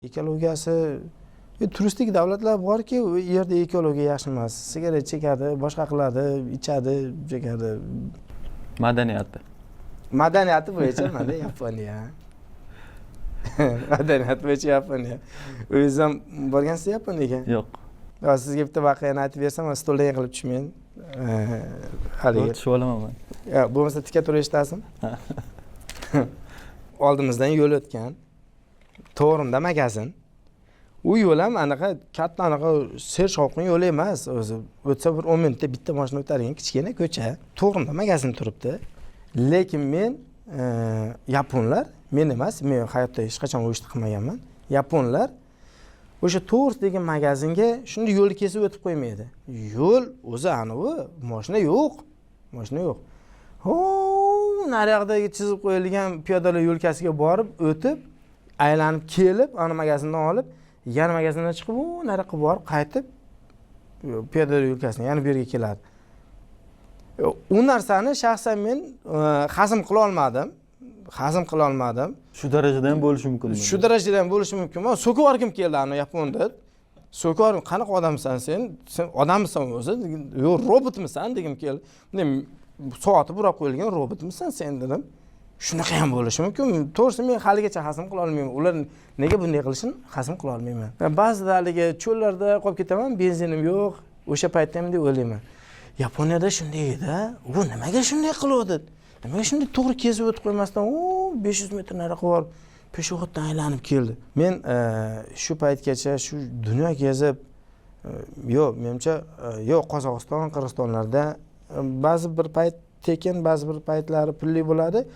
Ekologiyasi, turistik davlatlar borki, u yerda ekologiya yaxshi emas, sigaret chekadi, boshqa qiladi, ichadi, chekadi. Madaniyati. Madaniyati bo'yicha mana Yaponiya. Madaniyat bo'yicha Yaponiya. O'zingiz ham borgansiz Yaponiyaga? Yo'q. Sizga bitta voqeani aytib bersam, stoldan yiqilib tushmang. Haligi tushib olaman man. Bo'lmasa tika turib eshitasizmi? Oldimizdan yo'l o'tgan. To'g'rimda magazin. U yo'l ham anaqa katta, anaqa sershovqin yo'l emas o'zi. O'tsa bir 10 minutda bitta mashina o'tadigan kichkina ko'cha. To'g'rimda magazin turibdi. Lekin men yaponlar, men emas, men hayotda hech qachon u ishni qilmaganman. Yaponlar o'sha to'g'risidagi magazinga shunday yo'lni kesib o'tib qo'ymaydi. Yo'l o'zi anavi, mashina yo'q. Mashina yo'q. Ho, naryoqdagi chizib qo'yilgan piyodalar yo'lkasiga borib, o'tib, aylanib kelib, ana magazindan olib, yana magazindan chiqib, u nariyoqqa borib, qaytib piyodalar yo'lkasidan yana bu yerga keladi. U narsani shaxsan men hazm qila olmadim. Hazm qila olmadim. Shu darajada ham bo'lishi mumkin. Shu darajada ham bo'lishi mumkin. Men so'kib yuborgim keldi ana yaponda. So'kib yubordim, qanaqa odamsan sen? Sen odammisan o'zi? Yo'q, robotmisan degim keldi. Bunday soati burab qo'yilgan robotmisan sen dedim. Shunaqa ham bo'lishi mumkin. To'g'risi men haligacha hazm qila olmayman. Ular nega bunday qilishini hazm qila olmayman. Ba'zida haligi cho'llarda qolib ketaman, benzinim yo'q. O'sha paytda ham deb o'ylayman. Yaponiyada shunday edi. U nimaga shunday qiluvdi? Nimaga shunday to'g'ri kesib o'tib qo'ymasdan, u 500 metr nariyoqqa borib peshoxoddan aylanib keldi. Men shu paytgacha shu dunyo kezib, yo'q, menimcha, yo'q, Qozog'iston, Qirg'izistonlarda ba'zi bir payt tekin, ba'zi bir paytlari pulli bo'ladi.